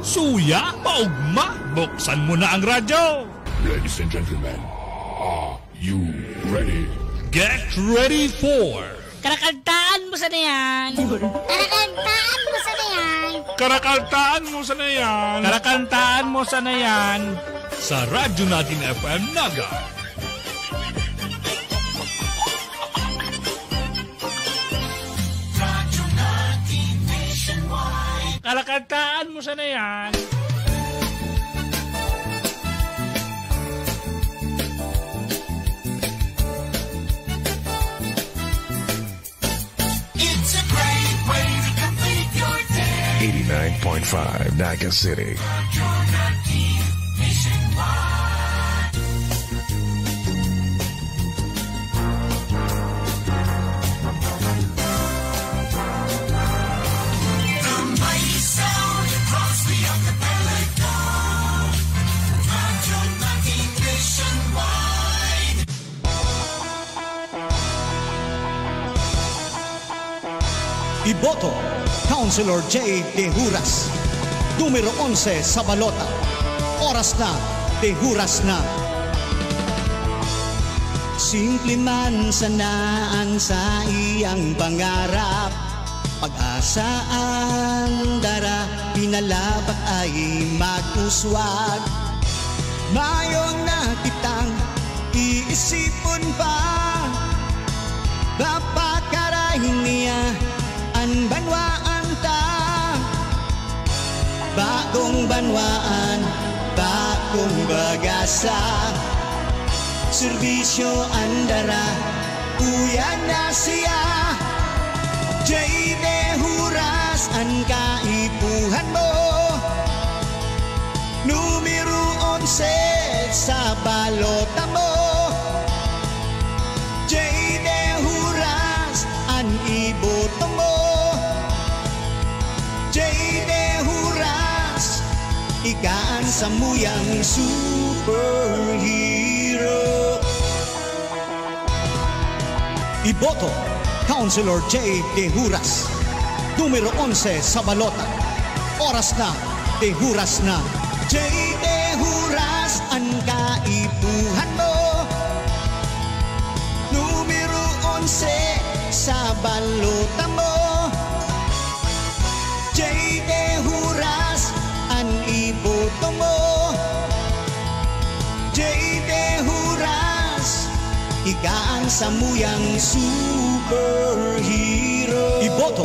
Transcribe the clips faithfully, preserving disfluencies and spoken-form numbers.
Suya, paugma, buksan mo na ang radyo. Ladies and gentlemen, are you ready? Get ready for Karakantaan mo sana yan. Karakantaan mo sana yan. Karakantaan mo sana yan. Karakantaan mo sana yan. Sa Radyo Natin F M Naga. Radyo Natin Nationwide. Karakantaan mo sana yan. It's a great way to complete your day. Eighty-nine point five Naga City. Radyo Natin Nationwide. The mighty sound across the archipelago. Radyo Natin Nationwide. Iboto, Councilor J. De Juras, numero onse sa balota. Oras na, De Juras na. Simple man sana an saiyang pangarap, pag-asa an dara, pinalabak ay mag-uswag. Mayo na kitang iisipon pa, papakaray niya an banwaan ta. Bagong banwaan, bagong pag-asa, serbisyo an dara, uya na siya. J. De Juras an kaipuhan mo, numero onse sa balota mo. J. De Juras an iboto mo. J. De Juras, ika an samuyang superhero. Iboto, Councilor J. De Juras, numero onse sa balota. Oras na, De Juras na. J. De Juras an kaipuhan mo, numero onse sa balota mo. J. De Juras an iboto mo. J. De Juras, ika an samuyang superhero. Iboto,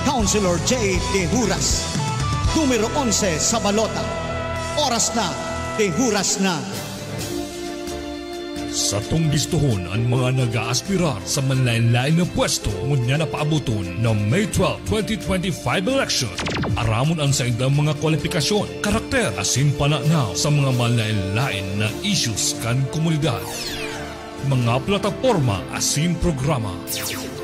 Councilor J. De Juras, numero onse sa balota. Oras na, De Juras na. Satong bistohon an mga nag-aaspirar sa manlaen-laen na pwesto ngunyan na paaboton na May twelve, twenty twenty-five election. Aramon an saindang mga kwalipikasyon, karakter, asin pananaw sa mga manlaen-laen na issues kan komunidad. Mga plataporma asin programa.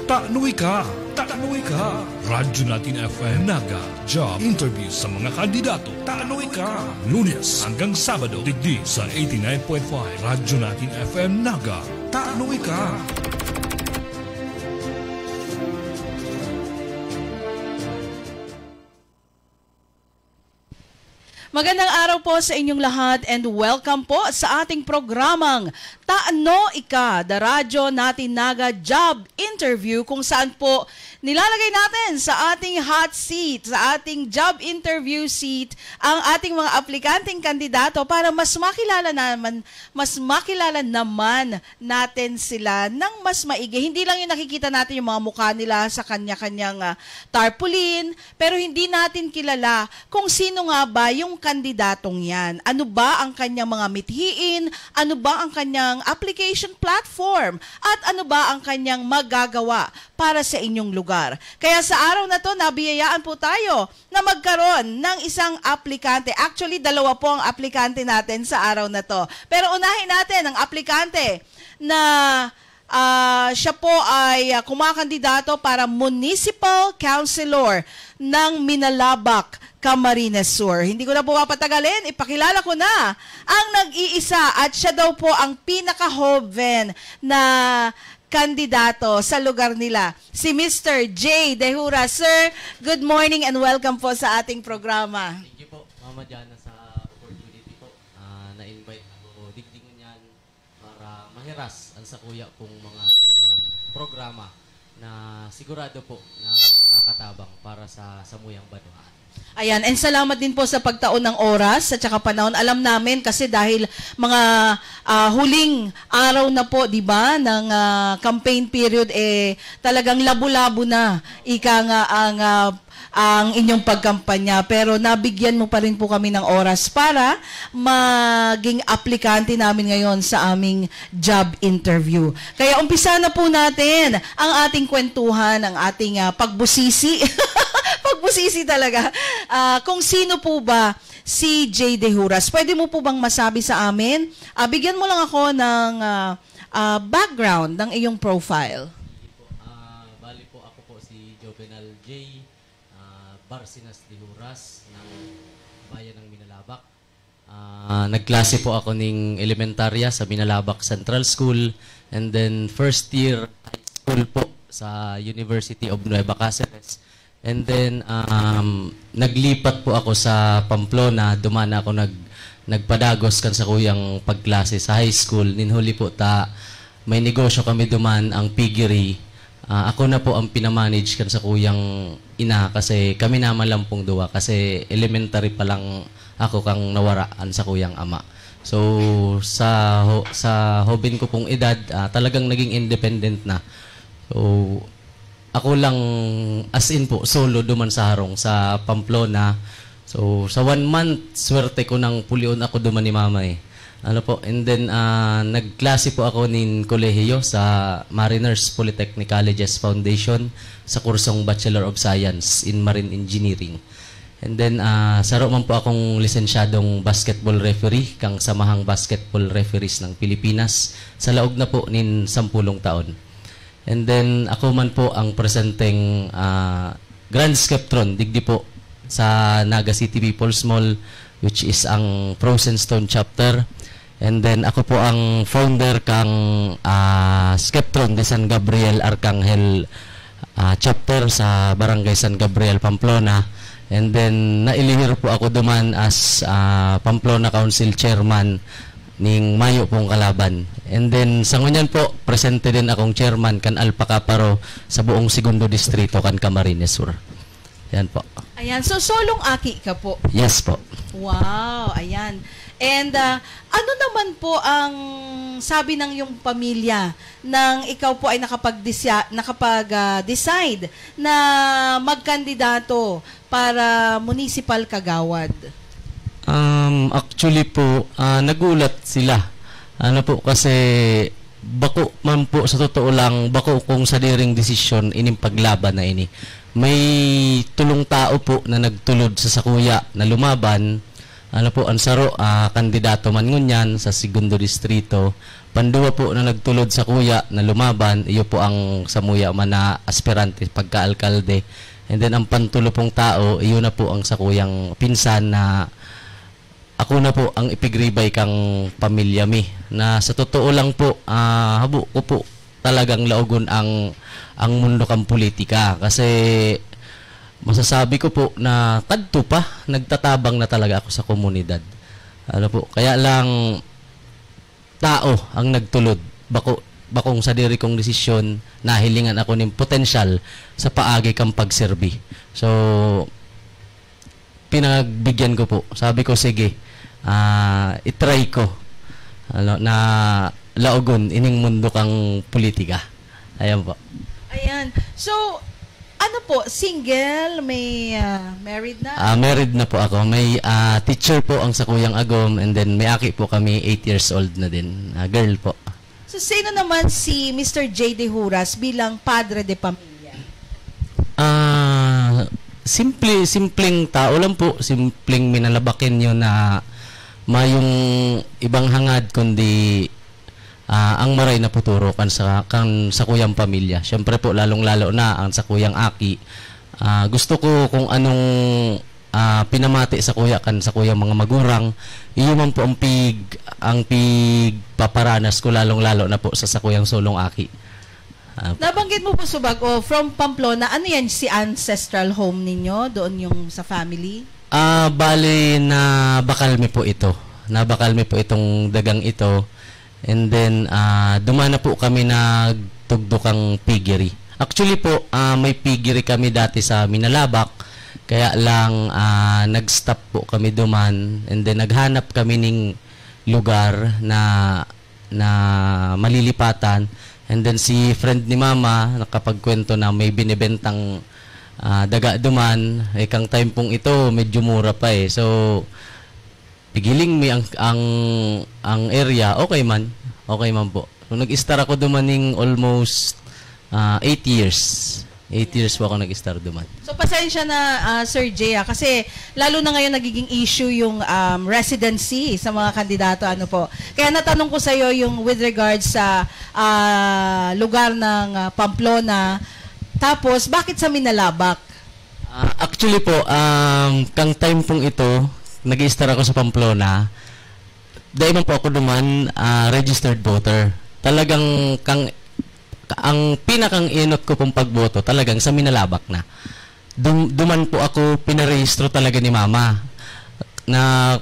Tano ika! Tano ika! Radyo Natin F M Naga. Job interview sa mga kandidato. Tano ika! Lunes hanggang Sabado, digdi sa eighty-nine point five Radyo Natin F M Naga. Tano ika! Magandang araw po sa inyong lahat and welcome po sa ating programang Tano Ika, The Radyo Natin Naga Job Interview, kung saan po nilalagay natin sa ating hot seat, sa ating job interview seat, ang ating mga aplikanteng kandidato para mas makilala naman, mas makilala naman natin sila ng mas maigi. Hindi lang yung nakikita natin yung mga mukha nila sa kanya-kanyang, ah, tarpaulin, pero hindi natin kilala kung sino nga ba yung kandidatong yan. Ano ba ang kanyang mga mithiin? Ano ba ang kanyang application platform? At ano ba ang kanyang magagawa para sa inyong lugar? Kaya sa araw na to, nabiyayaan po tayo na magkaroon ng isang aplikante. Actually, dalawa po ang aplikante natin sa araw na to. Pero unahin natin ang aplikante na, ah, siya po ay, ah, kumakandidato para municipal councilor ng Minalabac, Camarines Sur. Hindi ko na po papatagalin, ipakilala ko na ang nag-iisa at siya daw po ang pinakahoben na kandidato sa lugar nila, si Mister J. De Jura. Sir, good morning and welcome po sa ating programa. Thank you Mama Jana sa opportunity po. Ah, na-invite ako digdi ngunyan para mahiras ang sakuya pong mga, um, programa na sigurado po na makakatabang para sa samuyang banwaan. Ayan, and salamat din po sa pagtaon ng oras at saka panahon. Alam namin kasi dahil mga, ah, huling araw na po, di ba, ng, ah, campaign period, eh, talagang labo-labo na, ika nga, ang, ah, ang inyong pagkampanya. Pero nabigyan mo pa rin po kami ng oras para maging aplikante namin ngayon sa aming job interview. Kaya umpisa na po natin ang ating kwentuhan, ang ating, ah, pagbusisi. Pagbusisi talaga. Ah, kung sino po ba si Jay De Juras? Pwede mo po bang masabi sa amin? Ah, bigyan mo lang ako ng, ah, ah, background ng iyong profile. Ah, bali po, ako po si Jovenal J, ah, Barcenas de Juras ng bayan ng Minalabac. Ah, nagklase po ako ning elementarya sa Minalabac Central School, and then first year high school po sa University of Nueva Cáceres. And then, um, naglipat po ako sa Pamplona, duman ako nag-, nagpadagos kan sakuyang pagklase sa high school. Nin huli po ta, may negosyo kami duman, ang piggery. Ah, ako na po ang pinamanage kan sakuyang ina kasi kami naman lang pong duwa kasi elementary pa lang ako kang nawara an sakuyang ama. So, sa ho-, sa hoben ko pong edad, ah, talagang naging independent na. So, ako lang, as in po, solo duman sa harong, sa Pamplona. So, sa one month, swerte ko nang pulion ako duman ni mama eh. Ano po, and then, ah, nagklase po ako nin kolehiyo sa Mariners Polytechnic Colleges Foundation sa kursong Bachelor of Science in Marine Engineering. And then, ah, saro man po akong lisensyadong basketball referee kang Samahang Basketball Referees ng Pilipinas sa laog na po nin sampulong taon. And then, ako man po ang presenteng, ah, Grand Skeptron digdi po sa Naga City People's Mall, which is ang Frozen Stone Chapter. And then, ako po ang founder kang, ah, Skeptron de San Gabriel Arcangel, ah, Chapter sa Barangay San Gabriel, Pamplona. And then, nailihir po ako duman as, ah, Pamplona Council Chairman ning mayo pong kalaban. And then, sa ngunyan po, presente din akong chairman kan Alpacaparo sa buong Segundo Distrito kan Camarines Sur. Yan po. Ayan. So, solong aki ka po? Yes po. Wow, ayan. And, ah, ano naman po ang sabi ng iyong pamilya nang ikaw po ay nakapagdesya-, nakapag, ah, decide na magkandidato para municipal kagawad? Um, actually po, ah, nagulat sila. Ano po, kasi bako man po, sa totoo lang, bako kong sadiring desisyon ining paglaban na ini. May tulong tao po na nagtulod sa sakuya na lumaban. Ano po, ang saro, ah, kandidato man ngunyan sa Segundo Distrito. Panduwa po na nagtulod sakuya na lumaban, iyo po ang samuya man na aspirante pagka-alkalde. And then, ang pantulo pong tao, iyo na po ang sakuyang pinsan na ako na po ang ipigribay kang pamilya mi. Na sa totoo lang po, ah, habo ko po talagang laogon ang, ang mundo kang politika. Kasi masasabi ko po na kadto pa, nagtatabang na talaga ako sa komunidad. Ano po, kaya lang tao ang nagtulod. Bako, bakong sadiri kong desisyon, nahilingan ako nin potensyal sa paagi kang pagserbi. So, pinagbigyan ko po. Sabi ko, "Sige, ah, i-try ko, ano, na laogon ining mundo kang politika." Ayan po. Ayan. So, ano po, single, may, ah, married na? Ah, married na po ako. May, ah, teacher po ang sakuyang agom, and then may aki po kami, eight years old na din. Ah, girl po. So, sino naman si Mister J D Huras bilang padre de pamilya? Ah, simple, simpleng tao lang po, simpleng Minalabakenyo na mayong ibang hangad kundi, ah, ang maray na futuro kan sa, kan sakuyang pamilya. Siyempre po, lalong-lalo na ang sakuyang aki. Ah, gusto ko kung anong, ah, pinamati sakuya kan sakuyang mga magurang, iyo man po ang pig-, ang pigpaparanas ko, lalong-lalo na po sa sakuyang solong aki. Ah, Nabanggit mo po, Subag, o, from Pamplona, ano yan, si ancestral home ninyo? Doon yung sa family? Ah, bale, nabakal mi po ito. Nabakal mi po itong dagang ito. And then, ah, duman na po kami nagtugdok ang piggery. Actually po, ah, may piggery kami dati sa Minalabac. Kaya lang, ah, nag-stop po kami duman. And then, naghanap kami ning lugar na, na malilipatan. And then, si friend ni Mama, nakapagkwento na may binibentang, ah, daga duman. Eh, kang time pong ito, medyo mura pa eh. So, pigiling mi ang, ang, ang area. Okay man. Okay man po. So, nag-start ako duman ning almost, ah, eight years. Eight years po ako nag-start duman. So, pasensya na, ah, Sir Jay, ah, kasi lalo na ngayon nagiging issue yung, um, residency sa mga kandidato, ano po. Kaya natanong ko sa'yo yung with regards sa, ah, lugar ng, ah, Pamplona. Tapos, bakit sa Minalabac? Ah, actually po, um, kang time pong ito, nag-i-start ako sa Pamplona. Dai man po ako duman, ah, registered voter. Talagang kang, ang pinakang inot ko pong pagboto, talagang sa Minalabac na. Dum-, duman po ako pinarehistro talaga ni Mama. Na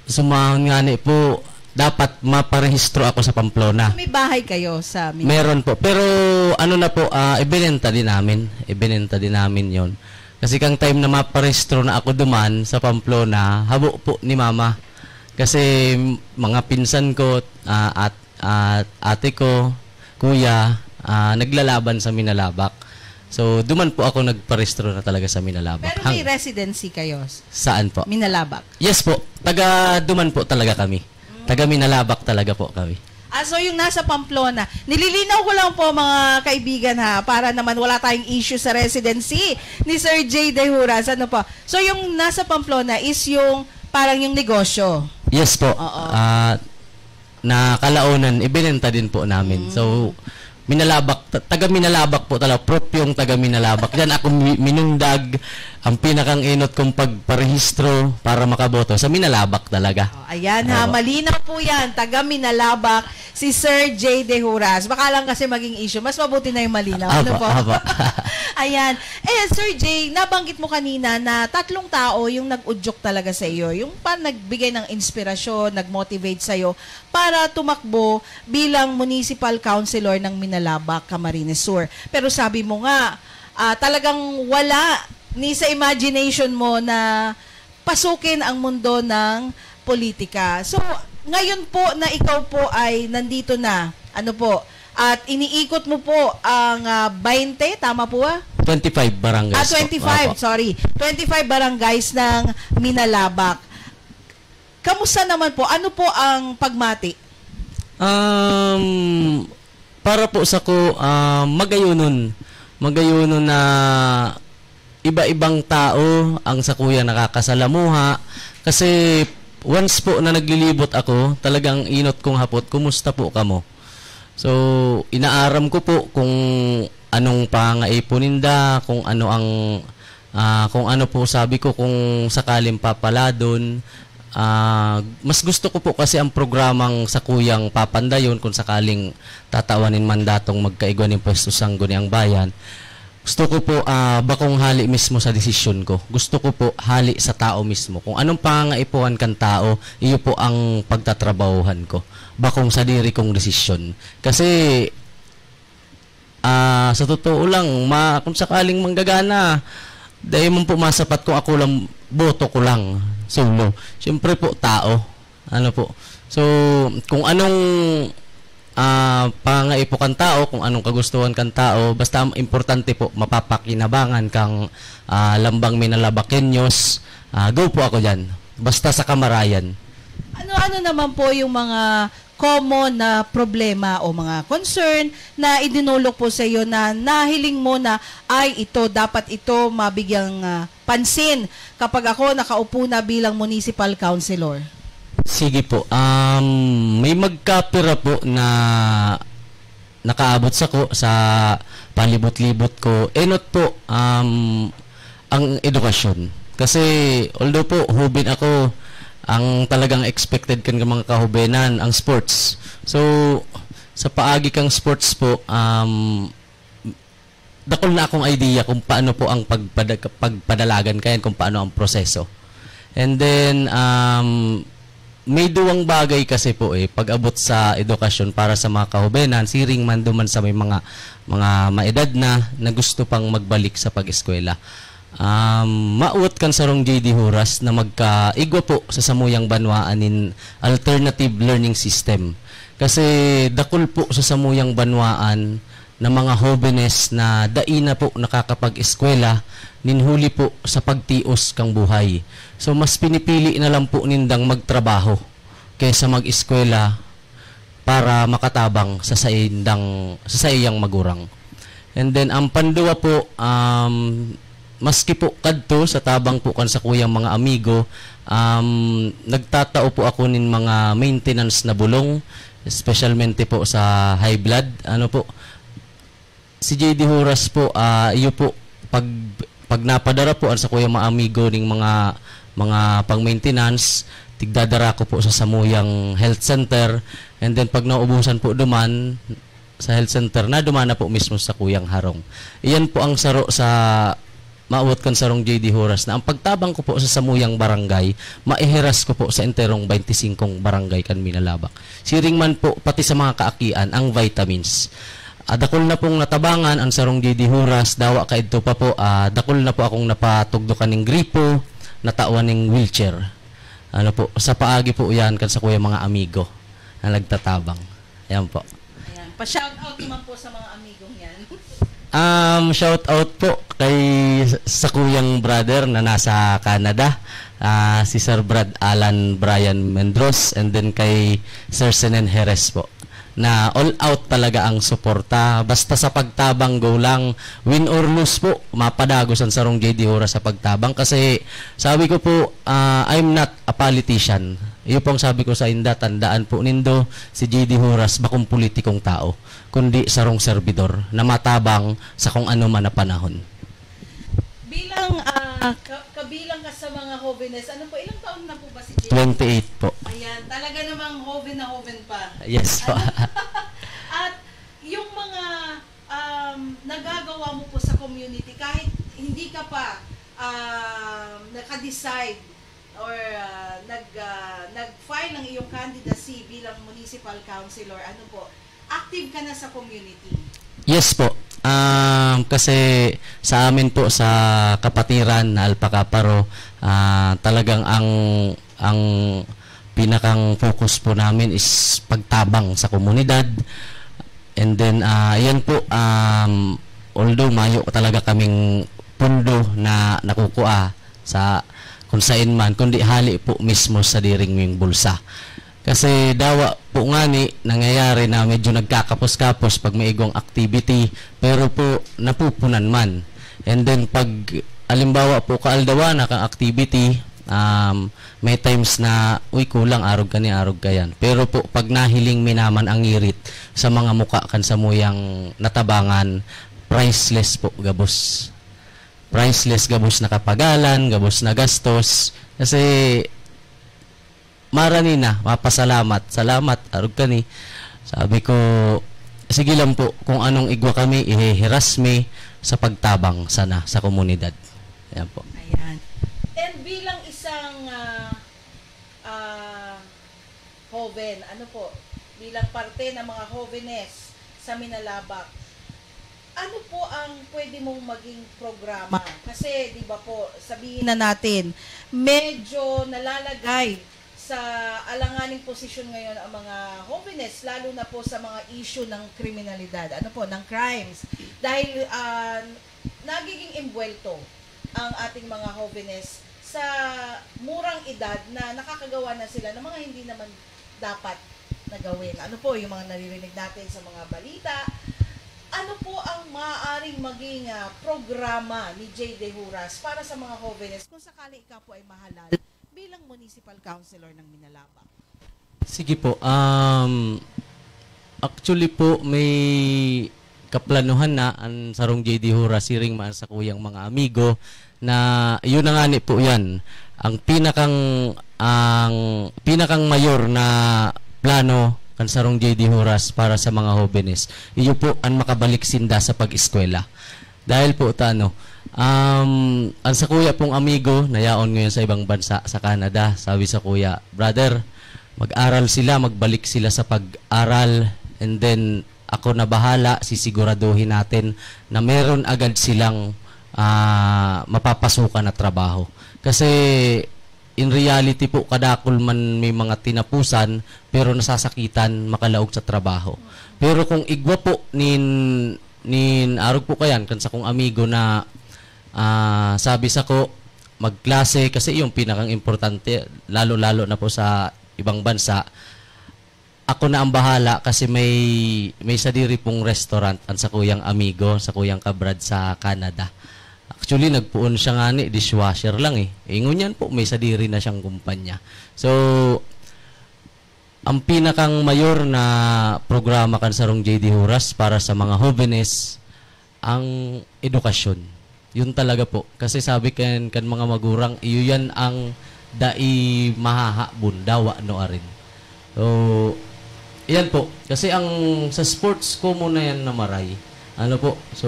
sumahon nga ni po, dapat maparehistro ako sa Pamplona. May bahay kayo sa Mindanao? Meron po. Pero ano na po, ah, ibinenta din namin. Ibinenta din namin yon. Kasi kang time na maparehistro na ako duman sa Pamplona, habo po ni Mama. Kasi mga pinsan ko, ah, at, at ate ko, kuya, ah, naglalaban sa Minalabac. So, duman po ako nagparehistro na talaga sa Minalabac. Pero may Hang- residency kayo? Saan po? Minalabac? Yes po. Taga duman po talaga kami. Taga Minalabac talaga po kami. Ah, so yung nasa Pamplona. Nililinaw ko lang po, mga kaibigan, ha, para naman wala tayong issue sa residency ni Sir Jay Dehuras. Ano po? So yung nasa Pamplona is yung parang yung negosyo? Yes po. Oo. Ah, na kalaunan, ibinenta din po namin. Mm. So, Minalabac, ta-, taga Minalabac po talaga, propyong taga Minalabac. Diyan ako mi-, minundag, ang pinakang inot kong pagparehistro para makaboto sa Minalabac talaga. Oh, ayan ha, Opo. Malinaw po yan. Taga Minalabac, si Sir Jay Dehuras. Baka lang kasi maging issue. Mas mabuti na yung malinaw. Ano Opo, po? Opo. Ayan. Eh, Sir Jay, nabanggit mo kanina na tatlong tao yung nag-udyok talaga sa iyo. Yung pa nagbigay ng inspirasyon, nag-motivate sa iyo para tumakbo bilang municipal councilor ng Minalabac, Camarines Sur. Pero sabi mo nga, ah, talagang wala ni sa imagination mo na pasukin ang mundo ng politika. So, ngayon po na ikaw po ay nandito na, ano po, at iniikot mo po ang, ah, baynte, tama po ba? Twenty-five barangays Ah, po. twenty-five, Opo. Sorry. Twenty-five barangays ng Minalabac. Kamusta naman po? Ano po ang pagmati? Um, para po sako, ah, magayonon. Magayonon na iba-ibang tao ang sakuya nakakasalamuha. Kasi once po na naglilibot ako, talagang inot kong hapot, "Kumusta po kamo?" So, inaaram ko po kung anong pangaipon ninda, kung ano ang, ah, kung ano po sabi ko, kung sakaling papaladon. Ah, mas gusto ko po kasi ang programang sakuyang papandayon kung sakaling tatawan nin mandatong magkaigwa nin pwesto sangguniang bayan. Gusto ko po, ah, bakong hali mismo sa desisyon ko. Gusto ko po hali sa tao mismo. Kung anong pangangaipuhan kan tao, iyo po ang pagtatrabahuhan ko. Bakong sadiri kong desisyon. Kasi, ah, sa totoo lang, ma-, kung sakaling manggagana, dahil man po masapat kung ako lang, boto ko lang, solo. Siyempre po, tao. Ano po. So, kung anong, ah, pangangaipo kan tao, kung anong kagustuhan kan tao, basta ang importante po, mapapakinabangan kang, ah, lambang Minalabaqueños, ah, go po ako diyan. Basta sa kamarayan. Ano-ano naman po yung mga common na problema o mga concern na idinulok po sa iyo na nahiling mo na, "Ay, ito, dapat ito mabigyang, ah, pansin kapag ako nakaupo na bilang municipal councilor"? Sige po. Um, may magkapira po na nakaabot sako sa palibot-libot ko. Enot po, um, ang edukasyon. Kasi, although po, hubin ako, ang talagang expected kan mga kahubenan, ang sports. So, sa paagi kang sports po, um, dakul na akong idea kung paano po ang pagpada-, pagpadalagan kayan, kung paano ang proseso. And then, um, may duwang bagay kasi po eh, pag-abot sa edukasyon para sa mga kahobenan, siring man duman sa may mga, mga maedad na, na gusto pang magbalik sa pag-eskwela. Um, mawot kan sarong J D Horas na magkaigwa po sa samuyang banwaan nin alternative learning system. Kasi dakul po sa samuyang banwaan na mga hobenes na dai na po nakakapag-eskwela nin huli po sa pagtios kang buhay. So, mas pinipili na lang po nindang magtrabaho kaysa mag-eskwela para makatabang sa saindang, sa saiyang magurang. And then, ang panduwa po, um, maski po kadto sa tabang po kan sakuyang mga amigo, um, nagtatao po ako nin mga maintenance na bulong, especialmente po sa high blood. Ano po, si J D Horas po, ah, iyo po, pag, pag napadara po ang sakuyang mga amigo ning mga, mga pang-maintenance, tigdadara ko po sa samuyang health center. And then, pag naubusan po duman, sa health center, na duman na po mismo sa kuyang harong. Iyan po ang saro sa mawot kan sarong J D Horas na ang pagtabang ko po sa samuyang barangay, maihiras ko po sa enterong twenty-five barangay kan Minalabac. Siring man po, pati sa mga kaakian, ang vitamins. Ah, dakul na pong natabangan ang sarong J D Horas, dawa kaidto pa po, ah, dakul na po akong napatugdokan ning gripo, natawan ning wheelchair. Ano po, sa paagi po yan kan sakuyang mga amigo na nagtatabang. Ayan po. Ayan. Pa-shout out naman po sa mga amigong yan. Um, shout out po kay sakuyang brother na nasa Canada, ah, si Sir Brad Alan Brian Mendros, and then kay Sir Senen Jerez po, na all out talaga ang suporta. Basta sa pagtabang, go lang. Win or lose po, mapadagos ang sarong J D Horas sa pagtabang. Kasi sabi ko po, ah, I'm not a politician. Iyo pong sabi ko sa inda, tandaan po nindo, si J D Horas bakong politikong tao, kundi sarong serbidor na matabang sa kung ano man na panahon. Bilang, ah, ka-, kabilang ka sa mga hobenes, ano po, ilang taon na po ba si J D? Twenty-eight po. Ayan, talaga namang hoben na hoben pa. Yes po. Ano? At yung mga, um, nagagawa mo po sa community, kahit hindi ka pa, um, naka-decide or, ah, nag, ah, nag-file ng iyong candidacy bilang municipal councilor, ano po, active ka na sa community? Yes po. Um, kasi sa amin po sa kapatiran na Alpacaparo, ah, talagang ang, ang pinakang focus po namin is pagtabang sa komunidad. And then, ah, yan po, um, although mayo talaga kaming pundo na nakukua sa kung saan man, kundi hali po mismo sa diring ming bulsa. Kasi dawa po ngani, nangyayari na medyo nagkakapos-kapos pag may igwang activity, pero po napupunan man. And then pag, alimbawa po, kaaldawana kang activity, um, may times na, "Uy, kulang, arog ka ni, arog ka yan." Pero po, pag nahiling mi naman ang ngirit sa mga muka kan samuyang natabangan, priceless po, gabos. Priceless, gabos na kapagalan, gabos na gastos. Kasi, marani na, mapasalamat. "Salamat, arog ka ni." Sabi ko, "Sige lang po, kung anong igwa kami, ihihiras mi sa pagtabang sana sa komunidad." Ayan po. Ayan. And bilang isang, ah, ah, hoven, ano po, bilang parte ng mga hovenes sa Minalabac, ano po ang pwede mong maging programa? Kasi, di ba po, sabihin na natin, medyo nalalagay sa alanganing posisyon ngayon ang mga hovenes, lalo na po sa mga issue ng kriminalidad, ano po, ng crimes. Dahil, ah, nagiging embwelto ang ating mga hovenes sa murang edad na nakakagawa na sila ng mga hindi naman dapat na gawin. Ano po yung mga naririnig natin sa mga balita? Ano po ang maaaring maging, ah, programa ni J D Horas para sa mga hovenes kung sakali ikaw po ay mahalal bilang municipal councilor ng Minalabac? Sige po. Um, actually po, may kaplanuhan na ang sarong J D Horas, siring man sa kuyang mga amigo, na yun na nga ni po yan. Ang pinakang, ang pinakang mayor na plano kan sarong J D Horas para sa mga hobenes, iyo po ang makabalik sinda sa pag-eskwela. Dahil po ta, ano, Um, ang sa kuya pong amigo, nayaon ngayon sa ibang bansa, sa Canada, sabi sa kuya, "Brother, mag-aral sila, magbalik sila sa pag-aral, and then ako na bahala, sisiguraduhin natin na meron agad silang, ah, mapapasukan na trabaho." Kasi, in reality po, kadakul man may mga tinapusan, pero nasasakitan makalaog sa trabaho. Pero kung igwa po nin, nin arog po kayan, kan sakong amigo na, ah, sabi sa ko, magklase, kasi yung pinakang importante, lalo-lalo na po sa ibang bansa, ako na ang bahala kasi may, may sadiri pong restaurant ang sa kuyang amigo, sa kuyang kabrad sa Canada. Actually, nagpoon siya nga ni, dishwasher lang eh. Ingon yan po, may sadiri na siyang kumpanya. So, ang pinakang mayor na programa kan sarong J D Horas para sa mga hobenes, ang edukasyon. Yun talaga po. Kasi sabi kan, kan mga magurang, iyo yan ang dai mahahabon, dawa no arin. So, yan po. Kasi ang sa sports, common na yan na maray. Ano po? So,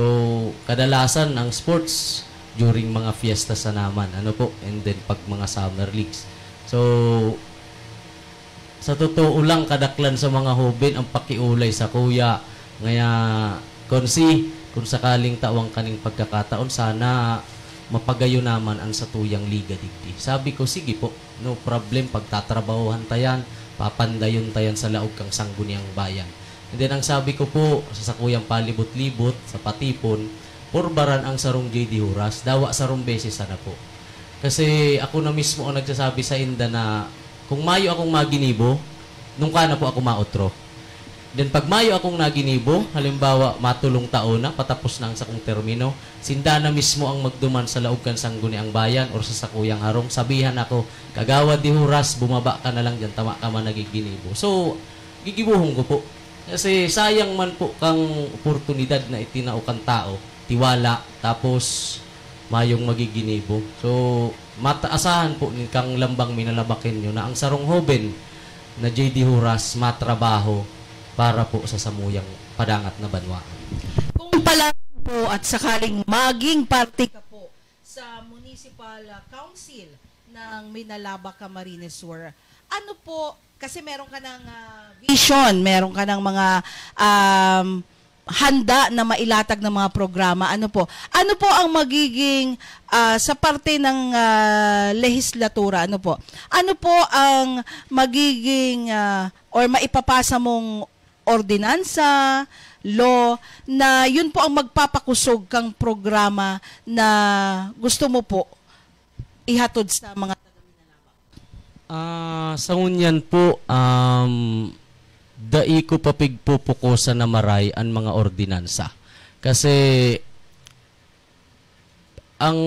kadalasan ang sports during mga fiesta sa naman. Ano po? And then pag mga summer leagues. So, sa totoo lang, kadaklan sa mga hoben ang pakiulay sa kuya. Ngaya, Konsi, kung sakaling tawang kaning pagkakataon, sana mapagayon naman ang satuyang liga digdi. Sabi ko, "Sige po, no problem, pagtatrabahuhan ta yan, papandayon ta yan sa laog kang Sangguniang Bayan." And then, ang sabi ko po, sa sakuyang palibot-libot, sa Patipon, purbaran ang sarong J D Horas, dawa sarong beses sana po. Kasi ako na mismo ang nagsasabi sa inda na kung mayo akong maginibo, nung ka na po ako maotro. Then pag mayo akong naginibo, halimbawa, matulong taon na, patapos na ang sakong termino, sinda na mismo ang magduman sa laog kan Sangguniang Bayan or sa sakuyang harong, sabihan ako, "Kagawad di Horas, bumaba ka na lang dyan, tama ka man nagiginibo." So, gigibuhon ko po. Kasi sayang man po kang oportunidad na itinao kan tao, tiwala, tapos mayong magiginibo. So, mataasahan po ni kang Lambang Minalabakenyo na ang sarong hoben na J D Horas matrabaho para po sa samuyang padangat na banwaan. Kung pala po at sakaling maging parte ka po sa Municipal, ah, Council ng Minalabac, Camarines Sur, ano po, kasi meron ka ng, ah, vision, meron ka ng mga, um, handa na mailatag ng mga programa. Ano po? Ano po ang magiging, ah, sa parte ng, ah, lehislatura? Ano po? Ano po ang magiging, ah, or maipapasa mong ordinansa, law, na yun po ang magpapakusog kang programa na gusto mo po ihatod sa mga taga Minalabac? Ah, sa ngunyan po, um, dai ko pa pigpupukosan na maray an mga ordinansa. Kasi ang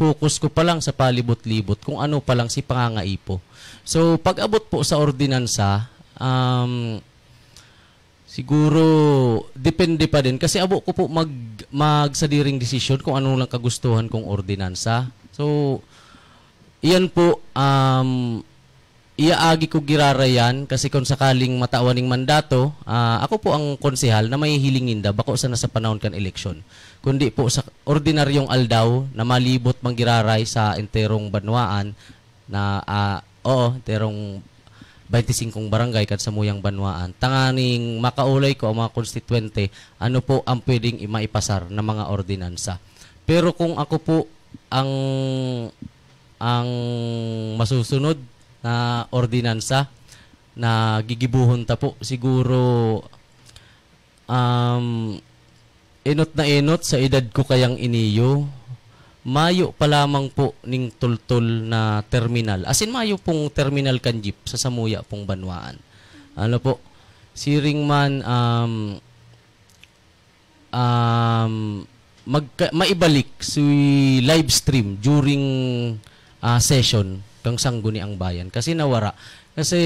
focus ko pa lang sa palibot-libot, kung ano pa lang si pangangaipo. So, pag-abot po sa ordinansa, um, siguro, depende pa din. Kasi abo ko po mag-, magsadiring desisyon kung ano lang kagustuhan kong ordinansa. So, iyan po, um, iaagi ko giraray yan kasi kung sakaling matawan ning mandato, ah, ako po ang konsehal na mahihiling ninda, bako sana sa panahon kan eleksyon, kundi po sa ordinaryong aldaw na malibot man giraray sa enterong banwaan na, ah, oo, enterong baynte singkong barangay kan samuyang banwaan, tanganing makaulay ko ang mga konstituwente, ano po ang pwedeng i-, maipasar na mga ordinansa. Pero kung ako po ang, ang masusunod na ordinansa na gigibuhon ta po, siguro, um, enot na enot sa edad ko kayang iniyo, mayo pa lamang po ning tultol na terminal. As in, mayo pong terminal kan jeep sa samuya pong banwaan. Ano po, siring man, um, um, magka-, maibalik si live stream during, ah, session kang Sangguniang Bayan kasi nawara. Kasi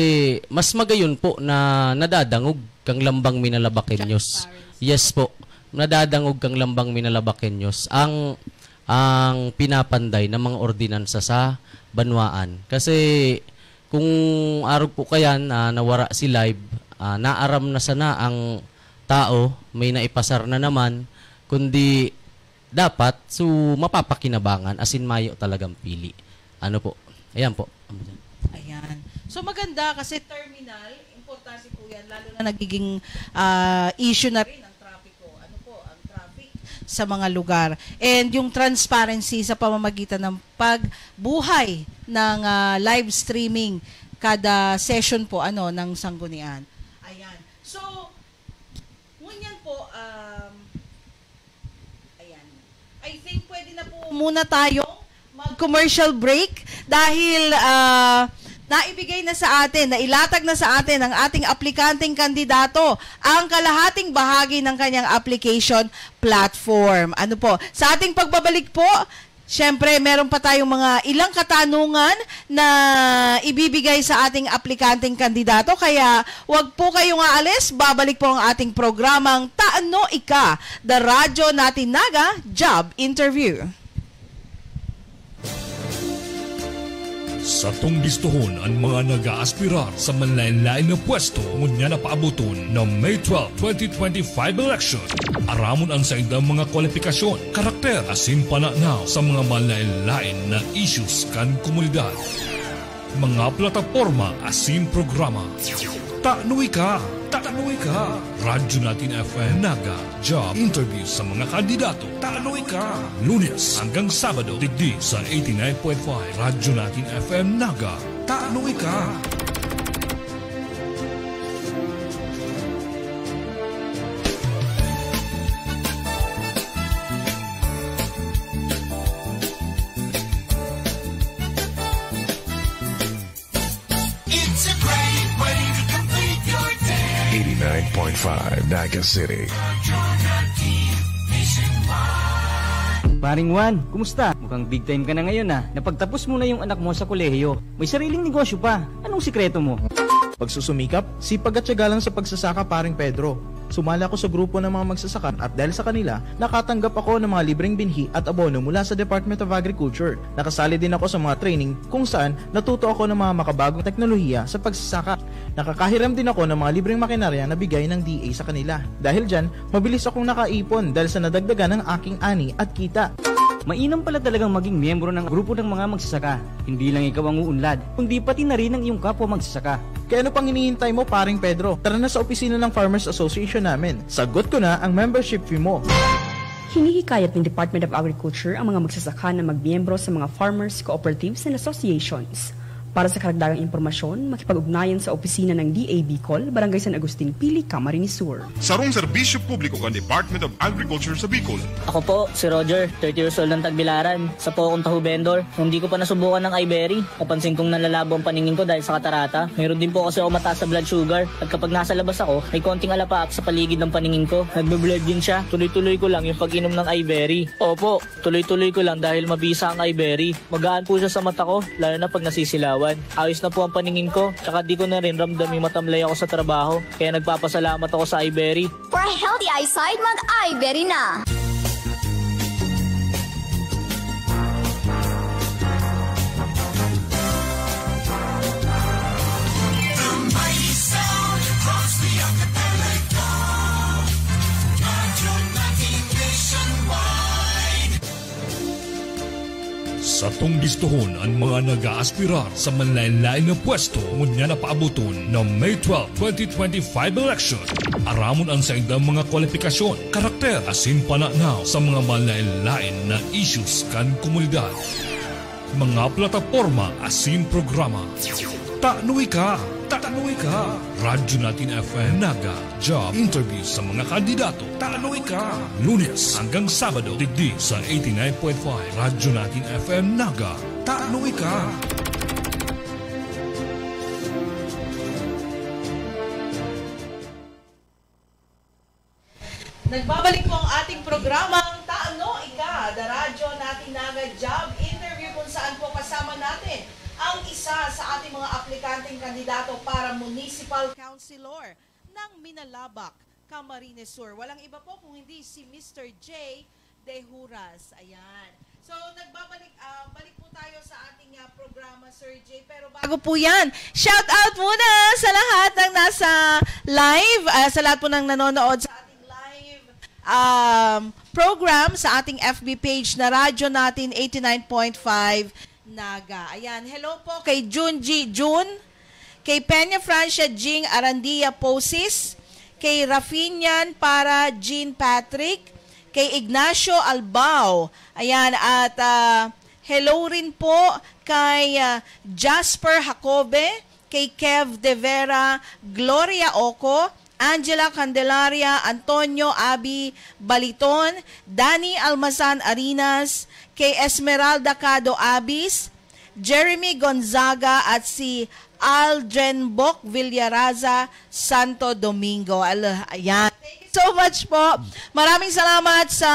mas magayon po na nadadangog kang Lambang Minalabaqueños. Transparency. Yes po. Nadadangog kang Lambang Minalabaqueños ang, ang pinapanday ng mga ordinansa sa banwaan. Kasi kung arog po kayan, ah, nawara si live, ah, naaram na sana ang tao, may naipasar na naman, kundi dapat, so, mapapakinabangan, as in, mayo talagang pili. Ano po? Ayan po. Ayan. So, maganda kasi terminal, importante po yan, lalo na nagiging ah, issue na rin ang trapiko. Ano po, ang traffic sa mga lugar. And yung transparency sa pamamagitan ng pagbuhay ng ah, live streaming kada session po ano ng sanggunian. Ayan. So, ngunyan po, um, ayan. I think pwede na po muna tayo mag-commercial break dahil ah, naibigay na sa atin, nailatag na sa atin ang ating aplikanteng kandidato ang kalahating bahagi ng kanyang application platform. Ano po? Sa ating pagbabalik po, syempre, meron pa tayong mga ilang katanungan na ibibigay sa ating aplikanteng kandidato. Kaya, wag po kayong aalis. Babalik po ang ating programang Taano Ika, The Radyo Natin Naga Job Interview. Satong bistohon an mga nag-aaspirar sa manlaen-laen na pwesto ngunyan na paaboton na May twelve, twenty twenty-five election. Aramon an saindang mga kwalipikasyon, karakter, asin pananaw sa mga manlaen-laen na issues kan komunidad. Mga plataporma asin programa. Tano Ika! Tano Ika! Radyo Natin F M Naga, job interview sa mga kandidato. Tano Ika! Lunes hanggang Sabado, digdi sa eighty-nine point five Radyo Natin F M Naga. Tano Ika! It's a great way to complete your day. Eighty-nine point five Naga City. Paring Juan, kumusta? Mukhang big time ka na ngayon ah. Napagtapos mo na yung anak mo sa kolehiyo. May sariling negosyo pa. Anong sikreto mo? Pagsusumikap, sipag at tiyaga lang sa pagsasaka, Paring Pedro. Sumali ako sa grupo ng mga magsasaka at dahil sa kanila, nakatanggap ako ng mga libreng binhi at abono mula sa Department of Agriculture. Nakasali din ako sa mga training kung saan natuto ako ng mga makabagong teknolohiya sa pagsasaka. Nakakahiram din ako ng mga libreng makinarya na bigay ng D A sa kanila. Dahil dyan, mabilis akong nakaipon dahil sa nadagdagan ng aking ani at kita. Mainam pala talagang maging miyembro ng grupo ng mga magsasaka. Hindi lang ikaw ang uunlad, kundi pati na rin ang iyong kapwa magsasaka. Kaya ano pang hinihintay mo, Paring Pedro? Tara na sa opisina ng Farmers Association namin. Sagot ko na ang membership fee mo. Hinihikayat ng Department of Agriculture ang mga magsasaka na magmiyembro sa mga farmers, cooperatives, and associations. Para sa karagdagang impormasyon, makipag-ugnayan sa opisina ng D A Bicol, Barangay San Agustin, Pili, Camarines Sur. Sarong serbisyo publiko kan Department of Agriculture sa Bicol. Ako po, si Roger, thirty years old ng Tagbilaran. Isa po akong taho vendor. Hindi ko pa nasubukan ng iBerry. Napansin kong nanlalabo ang paningin ko dahil sa katarata. Mayroon din po kasi ako mataas na blood sugar. At kapag nasa labas ako, may konting alapaap sa paligid ng paningin ko. Nagbe-blurred din siya. Tuloy-tuloy ko lang yung pag-inom ng iBerry. Opo, tuloy-tuloy ko lang dahil mabisa ang iBerry. Magaan po siya sa mata ko, lalo na pag nasisilawan. Ayos na po ang paningin ko, tsaka di ko na rin ramdam yung matamlay ako sa trabaho. Kaya nagpapasalamat ako sa iBerry. For a healthy eyesight, mag-iBerry na! Satong bistohon an mga nag-aaspirar sa manlaen-laen na pwesto ngunyan na paaboton na May twelve, twenty twenty-five election. Aramon an saindang mga kwalipikasyon, karakter, asin pananaw sa mga manlaen-laen na issues kan komunidad. Mga plataporma asin programa. Tano Ika! Tano Ika! Radyo Natin F M Naga. Job interview sa mga kandidato. Tano Ika! Lunes hanggang Sabado, digdi sa eighty-nine point five Radyo Natin F M Naga. Tano Ika! Nagbabalik po ang ating programang Tano Ika, The Radyo Natin Naga Job Interview, kung saan po kasama natin ang isa sa ating mga aplikanteng kandidato para Municipal Councilor ng Minalabac, Camarines Sur. Walang iba po kung hindi si Mister J Dehuras. Ayan. So, nagbabalik, ah, balik po tayo sa ating ah, programa, Sir J. Pero bago po yan, shout out muna sa lahat ng nasa live, ah, sa lahat po ng nanonood sa ating live um, program sa ating F B page na Radyo Natin eighty-nine point five Naga. Ayan, hello po kay Junji Jun, kay Peña Francia Jing Arandia Posis, kay Rafinhan Para Jean Patrick, kay Ignacio Albao. Ayan, at, ah, hello rin po kay, ah, Jasper Jacobe, kay Kev De Vera, Gloria Oco, Angela Candelaria, Antonio Abi Baliton, Danny Almazan Arinas, kay Esmeralda Cado Abis, Jeremy Gonzaga at si Aldrenbok Villaraza Santo Domingo. Al-, ayan. Thank you so much po. Maraming salamat sa,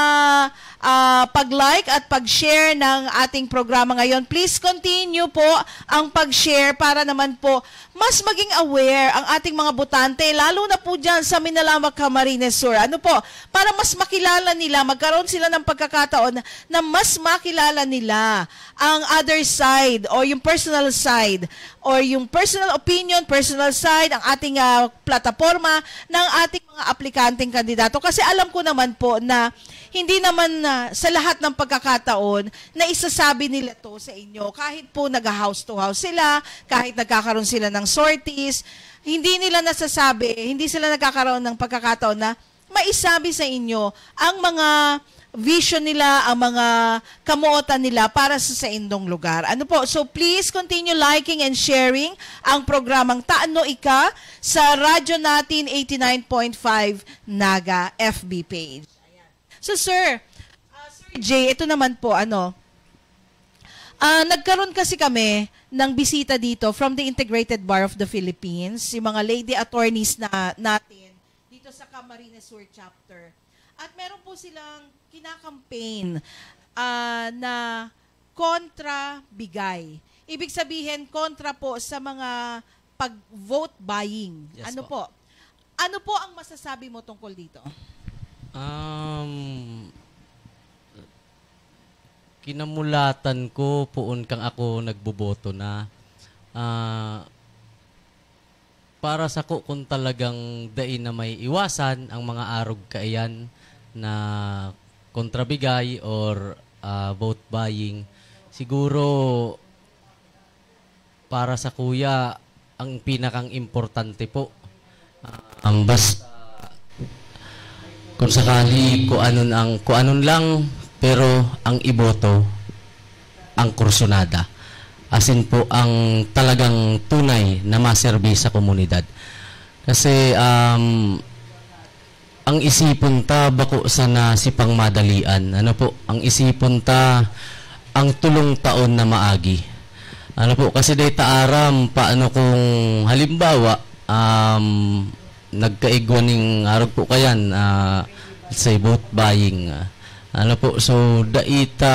ah, pag-like at pag-share ng ating programa ngayon. Please continue po ang pag-share para naman po mas maging aware ang ating mga botante, lalo na po dyan sa Minalamak, Camarines Sur. Ano po? Para mas makilala nila, magkaroon sila ng pagkakataon na mas makilala nila ang other side o yung personal side or yung personal opinion, personal side, ang ating, ah, plataporma ng ating mga aplikanteng kandidato. Kasi alam ko naman po na hindi naman, ah, sa lahat ng pagkakataon na isasabi nila to sa inyo. Kahit po nag-house to house sila, kahit nagkakaroon sila ng sorties, hindi nila nasasabi, hindi sila nagkakaroon ng pagkakataon na maisabi sa inyo ang mga vision nila, ang mga kamotan nila para sa saindong lugar. Ano po? So please continue liking and sharing ang programang Tano Ika sa Radyo Natin eighty-nine point five Naga F B page. So sir, ah, Sir Jay, ito naman po, ano, ah, nagkaroon kasi kami ng bisita dito from the Integrated Bar of the Philippines, yung mga lady attorneys na natin dito sa Camarines Sur Chapter. At meron po silang kinakampaign, ah, na kontra bigay. Ibig sabihin, kontra po sa mga pag-vote buying. Yes Ano po. po? Ano po ang masasabi mo tungkol dito? Um, kinamulatan ko poon kang ako nagboboto na. Ah, para sako, kung talagang dai na maiiwasan ang mga arog kaiyan na kontrabigay or, ah, vote buying, siguro para sakuya, ang pinakang importante po, ah, ang basta kung sakali, kuanon ang, kuanon lang, pero ang iboto, ang kursunada. Asin po ang talagang tunay na maserbi sa komunidad. Kasi, um, ang isipon ta bako sana si pangmadalian. Ano po? Ang isipon ta ang tulong taon na maagi. Ano po? Kasi dai ta aram paano kung halimbawa, um, nagkaigwa ning arog po kayan, ah, sa vote buying, ah. Ano po? So, dai ta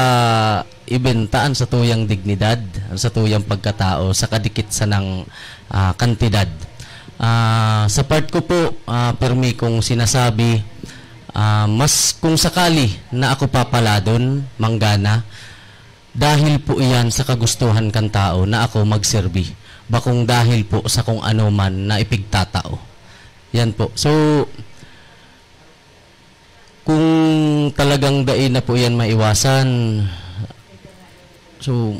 ibenta an satuyang dignidad, an satuyang pagkatao sa kadikit sanang, ah, kantidad. Ah, sa part ko po, ah, permi kong sinasabi, ah, mas kung sakali na ako papaladon, manggana, dahil po iyan sa kagustuhan kan tao na ako magserbi, bakong dahil po sa kung ano man na ipigtatao. Yan po. So, kung talagang dai na po yan maiwasan, so,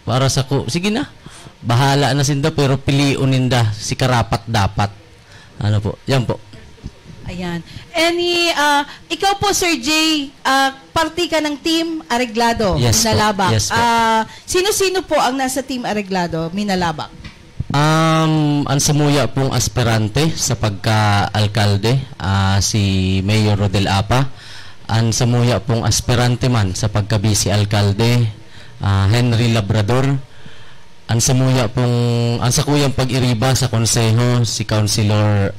para sako, sige na. Bahala na sinda, pero pilion ninda si karapat-dapat. Ano po? Yan po. Ayan. Any, ah, ikaw po, Sir Jay, ah, parte ka ng Team Areglado, Yes po. Minalabak. Yes po. Ah, sino-sino po ang nasa Team Areglado, Minalabak? Um, ang samuya pong aspirante sa pagka-alkalde, ah, si Mayor Rodel Apa. Ang samuya pong aspirante man sa pagka-vice-alkalde, ah, Henry Labrador. Ang samuya pong, ang sakuyang pag-iriba sa konseho, si Councilor,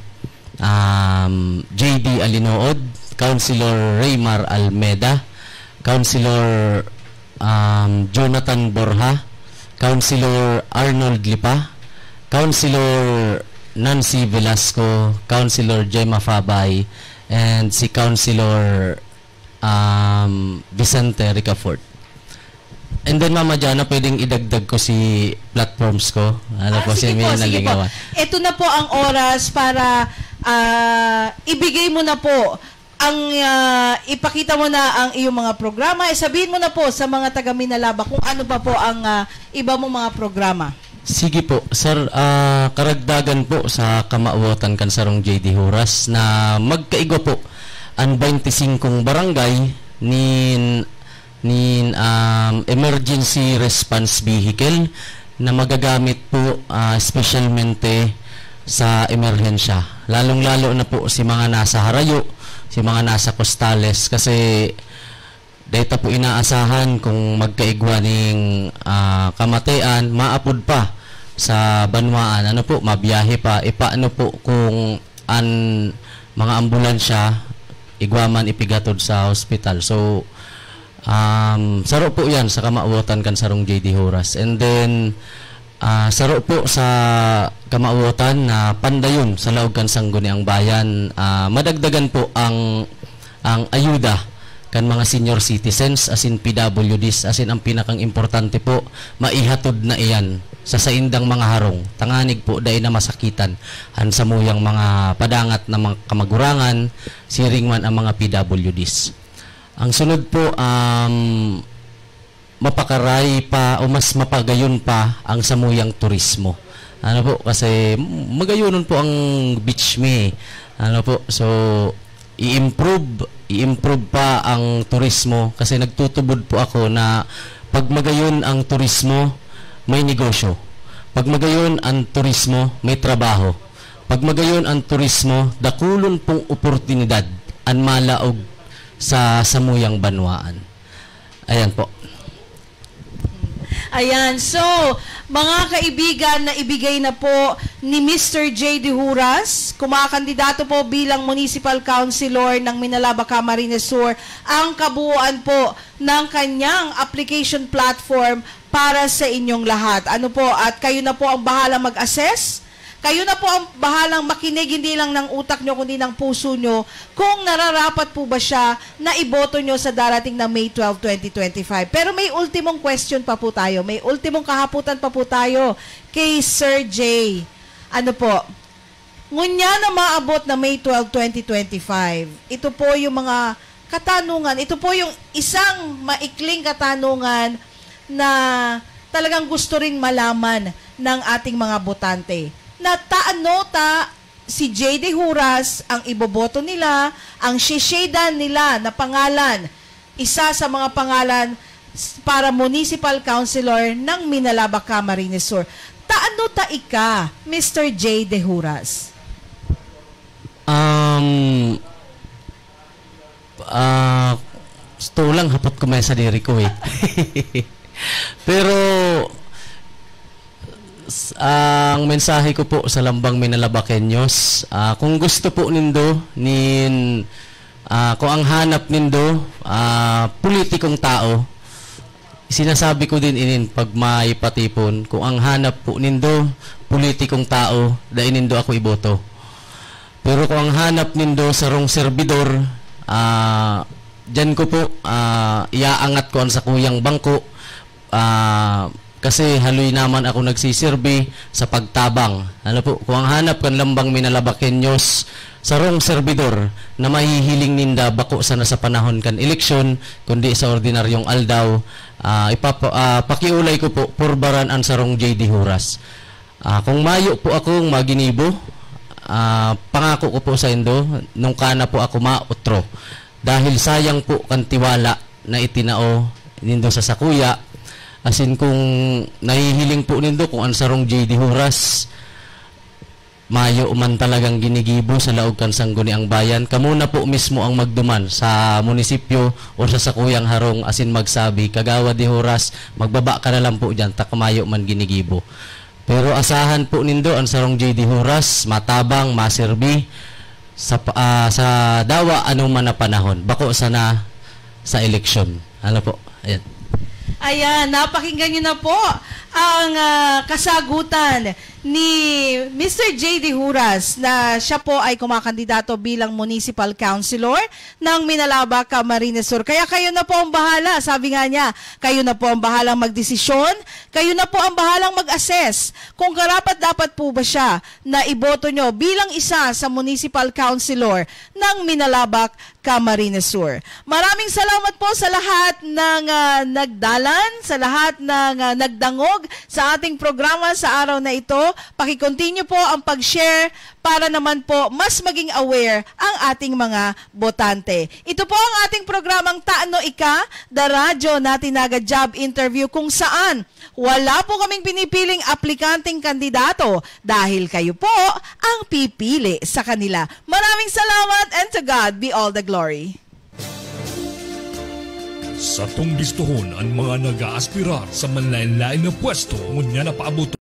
um, J D Alinood, Councilor Raymar Almeda, Councilor, um, Jonathan Borja, Councilor Arnold Lipa, Councilor Nancy Velasco, Councilor Gemma Fabay, and si Councilor, um, Vicente Ricafort. And then, Mama Jana, pwedeng idagdag ko si platforms ko. Ano Ah, po, sige si po, Mia sige po. Nalingawan. Ito na po ang oras para, ah, ibigay mo na po Ang, ah, ipakita mo na ang iyong mga programa, eh, sabihin mo na po sa mga taga Minalaba kung ano pa po ang, ah, iba mong mga programa. Sige po, sir, ah, karagdagan po sa kamawotan kan sarong J D Horas na magkaigwa po an twenty-five barangay nin, nin, um, emergency response vehicle na magagamit po, ah, espesyalmente sa emerhensya. Lalong-lalo na po si mga nasa harayo, si mga nasa kostales, kasi dai ta po inaasahan kung magkaigwa ning, ah, kamatean, maapod pa sa banwaan. Ano po, mabiyahe pa. E paano po kung an mga ambulansya igwa man ipigatod sa hospital? So, um, saro po yan sa kamawotan kan sarong J D Horas. And then, ah, saro po sa kamawotan na pandayon sa laog kan Sangguniang Bayan, ah, madagdagan po ang, ang ayuda kan mga senior citizens, asin P W Ds, asin ang pinakang importante po, maihatod na iyan sa saindang mga harong. Tanganig po, dai na masakitan an samuyang mga padangat na mga kamagurangan, siring man ang mga P W Ds. Ang sunod po, um, mapakaray pa o mas mapagayon pa ang samuyang turismo. Ano po, kasi magayonon po ang beach mi. Ano po, so, i-improve, i-improve pa ang turismo kasi nagtutubod po ako na pag magayon ang turismo, may negosyo. Pag magayon ang turismo, may trabaho. Pag magayon ang turismo, dakulon pong oportunidad an malaog sa samuyang banwaan. Ayan po. Ayan. So, mga kaibigan, na ibigay na po ni Mister J D Huras, kumakandidato po bilang municipal councilor ng Minalaba, Camarines Sur, ang kabuuan po ng kanyang application platform para sa inyong lahat. Ano po, at kayo na po ang bahala mag-assess. Kayo na po ang bahalang makinig, hindi lang ng utak nyo, kundi ng puso nyo, kung nararapat po ba siya na iboto nyo sa darating na May twelve, twenty twenty-five. Pero may ultimong question pa po tayo. May ultimong kahapotan pa po tayo kay Sir Jay. Ano po? Ngunyan na maabot na May twelve, twenty twenty-five, ito po yung mga katanungan. Ito po yung isang maikling katanungan na talagang gusto rin malaman ng ating mga botante. Na taano ta si J D Huras ang iboboto nila, ang shishedan nila na pangalan, isa sa mga pangalan s-, para municipal councilor ng Minalaba, Camarines Sur. Taano ta ika, Mister J D Huras? Um, ah, gusto lang hapot ko may sadiri ko eh. Pero, s-, ang mensahe ko po sa Lambang Minalabaqueños, ah, kung gusto po nindo nin, ah, kung ang hanap nindo, ah, politikong tao, sinasabi ko din inin pag may patipon, kung ang hanap po nindo, politikong tao, dai nindo ako iboto. Pero kung ang hanap nindo sarong serbidor, ah, diyan ko po, ah, iaangat ko ang sakuyang bangko, ah, kasi haloy naman ako nagsiserbi sa pagtabang. Ano po, kung ang hanap kan Lambang Minalabaqueños, sarong serbidor na mahihiling ninda bako sana sa panahon kan eleksyon, kundi sa ordinaryong aldaw, ah, ipapa-, ah, pakiulay ko po, purbaran an sarong J D Huras. Ah, kung mayo po akong maginibo, ah, pangako ko po saindo, nung kana po ako maotro. Dahil sayang po kan tiwala na itinao nindo sa sakuya, asin kung nahihiling po nindo kung an sarong J D Huras, mayo man talagang ginigibo sa laog kan Sangguniang Bayan, kamo na po mismo ang magduman sa munisipyo o sa sakuyang harong asin magsabi, "Kagawad de Huras, magbaba ka na lang po diyan, ta mayo man ginigibo." Pero asahan po nindo an sarong J D Huras, matabang, maserbi sa pa-, ah, sa dawa anoman na panahon, bako sana sa eleksyon. Ano po? Ayan. Ayan, napakinggan niyo na po ang, ah, kasagutan ni Mister J D Huras na siya po ay kumakandidato bilang municipal councilor ng Minalaba, Camarines Sur. Kaya kayo na po ang bahala, sabi nga niya, kayo na po ang bahalang magdesisyon, kayo na po ang bahalang mag-assess kung karapat-dapat po ba siya na iboto nyo bilang isa sa municipal councilor ng Minalabac, Camarines Sur. Maraming salamat po sa lahat ng ah, nagdalan, sa lahat ng ah, nagdangog sa ating programa sa araw na ito. Pakikontinue po ang pag-share para naman po mas maging aware ang ating mga botante. Ito po ang ating programang Tano Ika, The Radyo Natinaga Job Interview, kung saan wala po kaming pinipiling aplikanteng kandidato dahil kayo po ang pipili sa kanila. Maraming salamat, and to God be all the glory. Satong bistohon an mga nag-aaspirar sa manlaen-laen na pwesto ngunyan na paabot